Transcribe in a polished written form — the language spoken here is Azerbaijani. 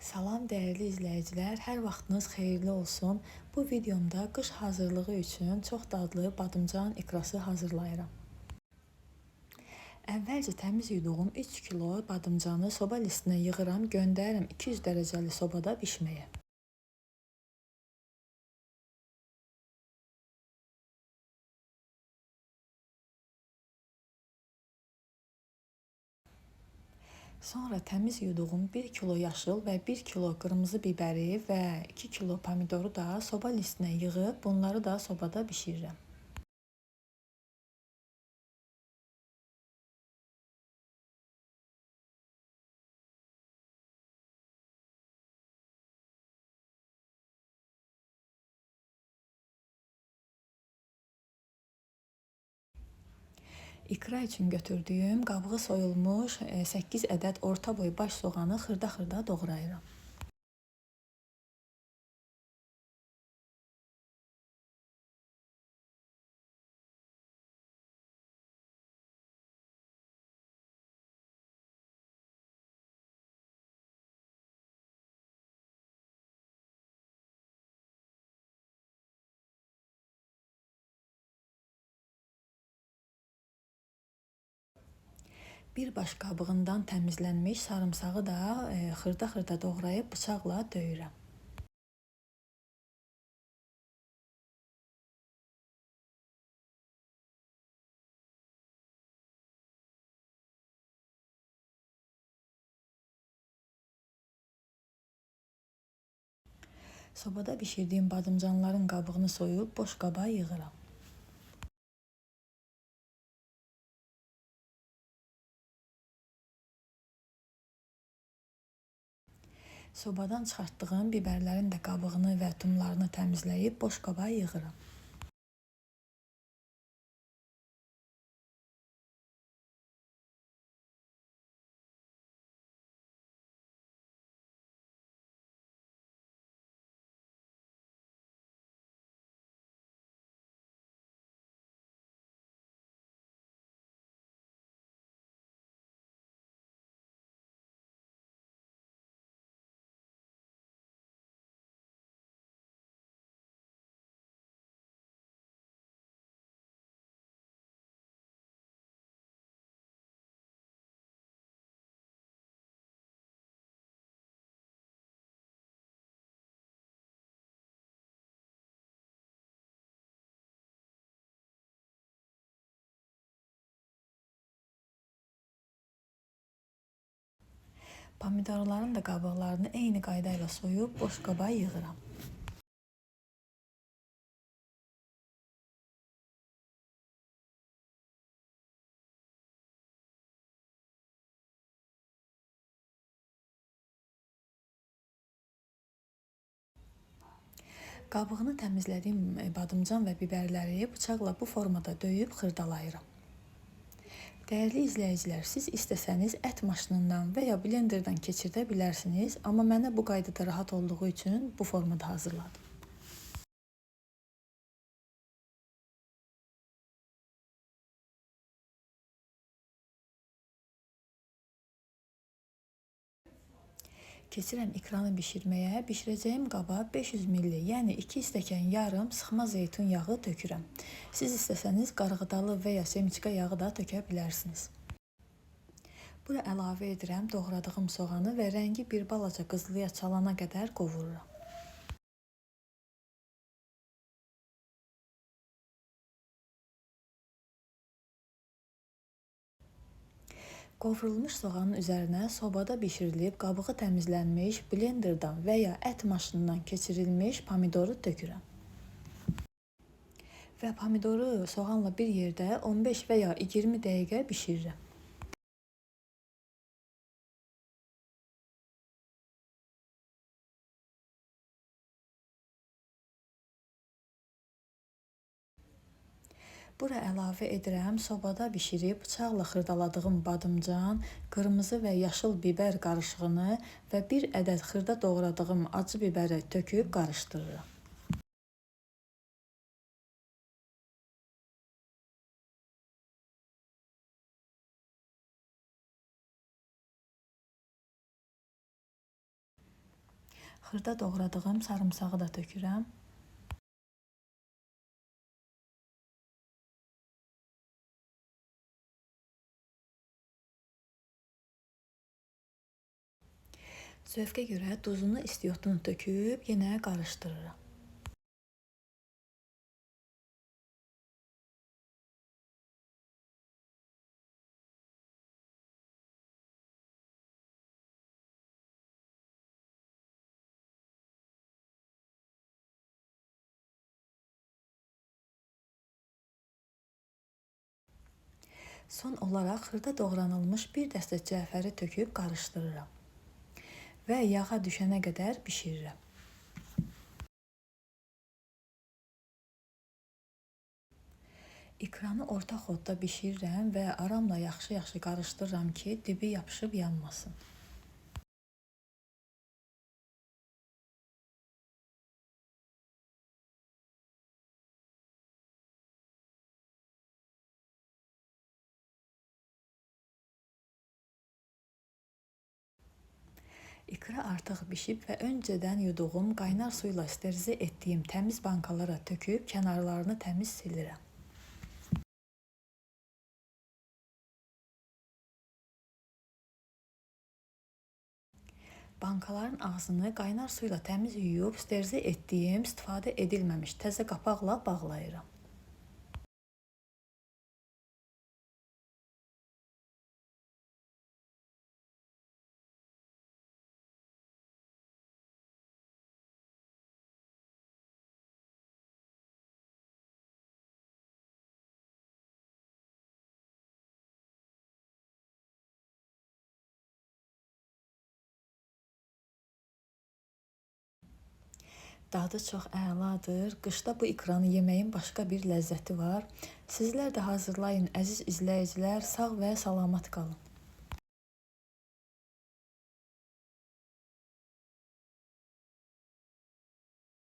Salam dəyərli izləyicilər, hər vaxtınız xeyirli olsun. Bu videomda qış hazırlığı üçün çox dadlı badımcan ikrası hazırlayıram. Əvvəlcə təmiz yuduğum 3 kilo badımcanı soba listinə yığıram, göndərirəm 200 dərəcəli sobada bişməyə. Sonra təmiz yuduğum 1 kilo yaşıl və 1 kilo qırmızı bibəri və 2 kilo pomidoru da soba listinə yığıb bunları da sobada bişirirəm. İkra üçün götürdüyüm qabığı soyulmuş 8 ədəd orta boy baş soğanı xırda-xırda doğrayıram. Bir baş qabığından təmizlənmiş sarımsağı da xırda-xırda doğrayıb bıçaqla döyürəm. Sobada bişirdiyim badımcanların qabığını soyub boş qaba yığıram. Sobadan çıxartdığım biberlərin də qabığını və tumlarını təmizləyib boş qaba yığıram. Pomidorların da qabıqlarını eyni qayda ilə soyub boş qaba yığıram. Qabığını təmizlədiyim badımcan və biberləri bıçaqla bu formada döyüb xırdalayıram. Dəyərli izləyicilər, siz istəsəniz ət maşınından və ya blenderdan keçirdə bilərsiniz, amma mənə bu qaydada rahat olduğu üçün bu formada hazırladım. Keçirəm ikranı bişirməyə. Bişirəcəyim qaba 500 milli, yəni 2 stəkan yarım sıxma zeytun yağı tökürəm. Siz istəsəniz qarğıdalı və ya semiçka yağı da tökə bilərsiniz. Bura əlavə edirəm doğradığım soğanı və rəngi bir balaca qızılıya çalana qədər qovururam. Qovrulmuş soğanın üzərinə sobada bişirilib, qabığı təmizlənmiş, blenderdan və ya ət maşınından keçirilmiş pomidoru tökürəm. Və pomidoru soğanla bir yerdə 15 və ya 20 dəqiqə bişirirəm. Bura əlavə edirəm sobada bişirib bıçaqla xırdaladığım badımcan, qırmızı və yaşıl biber qarışığını və bir ədəd xırda doğradığım acı bibəri töküb qarışdırıram. Xırda doğradığım sarımsağı da tökürəm. Zövqə görə duzunu, istiotunu töküb yenə qarışdırıram. Son olaraq xırda doğranılmış bir dəstə cəfəri töküb qarışdırıram və yağa düşənə qədər bişirirəm. İkranı orta xodda bişirirəm və aramla yaxşı-yaxşı qarışdırıram ki, dibi yapışıb yanmasın. İkra artıq bişib və öncədən yuduğum qaynar suyla sterilizə etdiyim təmiz bankalara töküb kənarlarını təmiz silirəm. Bankaların ağzını qaynar suyla təmiz yuyub sterilizə etdiyim istifadə edilməmiş təzə qapaqla bağlayıram. Dadı çox əladır. Qışda bu ikranı yeməyin başqa bir ləzzəti var. Sizlər də hazırlayın əziz izləyicilər. Sağ və salamat qalın.